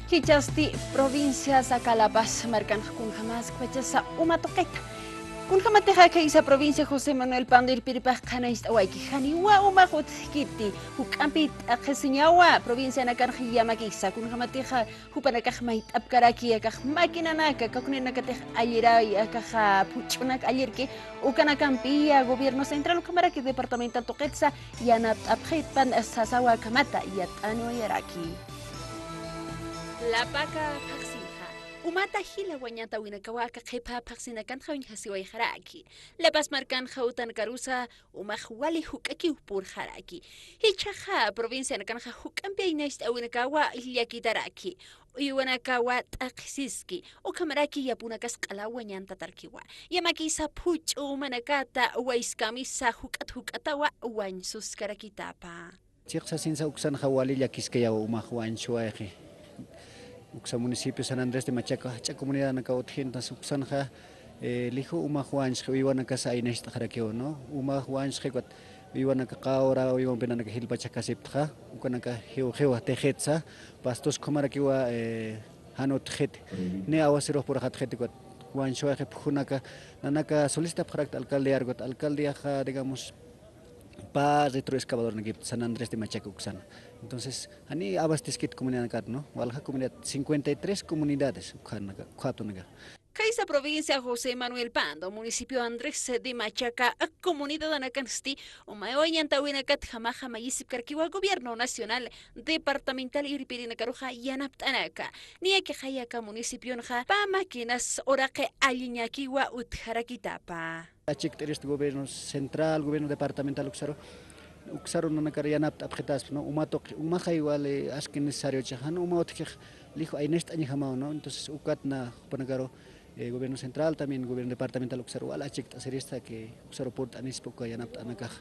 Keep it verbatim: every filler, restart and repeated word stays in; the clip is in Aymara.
Jichhasti provincia saka La Paz markanxa kunjamaskpachasa uma tuqita. Kunjamatixa khaysa provincia José Manuel Pando irpiripax qhanañcht'awayki, janiwa umax utjkiti, juk'ampi t'aqhisiñawa provincianakanxa yamakisa, kunjamatixa jupanakax mayt'apkaraki akax maquinanaka, kawknanakatix alliray akaxa phuch'unak allirki, ukanakampiya gobierno central ukhamaraki departamental tuqitsa yanapt'apxitpan sasawa akhamata yat'aniwayaraki. Lapaka phaxsinxa, umata jila wañantawinakawa aka qhipa phaxsinakanxa uñjasiwayxaraki. La Paz markanxa utanakarusa umax wali juk'akiw purxaraki. Jichhaxa provincianakanxa juk'ampi aynacht'awinakawa llakitaraki. Uywanakawa t'aqhisiski, ukhamaraki yapunakas q'alaw wañantatarkiwa. Yamakisa phuch'u umanakata wayskamisa juk'at juk'atawa wañsuskarakitapa. Chiqsasinsa uksanxa wali llakiskayawa umax wañsuwayxi. Uksa municipio San Andrés de Machaca jach'a comunidadanakaw utjintas uksanxa, eh, liju umax wañsxi, uywanakasa aynacht'axarakiwa, ¿no? Umax wañsxi, ukat uywanaka qawra, uywampinanaka jilpachakasiptxa, ukanaka jiwxiwa tixitsa, pastos ukhamarakiwa, eh, jan utjxiti. Ni aguacerox purxatxiti, ukat wañsuwayxi phujunaka, nanaka solicitapxarakta alcaldear, ukat alcaldeaxa, digamos, pä retroexcavadoranakipta San Andrés de Machaca uksana. Entonces, jani abasteskit comunidadanakat, ¿no? Walja comunidad, cincuenta y tres comunidades, ukhanaka, ukhatunaka. Khaysa provincia José Manuel Pando, municipio Andrés de Machaca, comunidadanakansti, uma wañantawinakat jamaxa mayisipkarkiwa gobierno nacional, departamental irpirinakaruxa yanapt'anaka. Niyakixay aka municipionxa pä máquinas uraqi alliñakiwa utjarakitapa. Achikt'irist gobierno central, gobierno departamental uksaru, uksaru nanakar yanapt'apxitaspa, ¿no? Uma tuqi, umaxay wali aski necesariochi, jan uma utjkix liju aynacht'añjamaw, ¿no? Entonces, ukatna jupanakaru, eh, gobierno central, también gobierno departamental uksaru wal achikt'asirista que uksaru purt'anispa uka yanapt'anakax.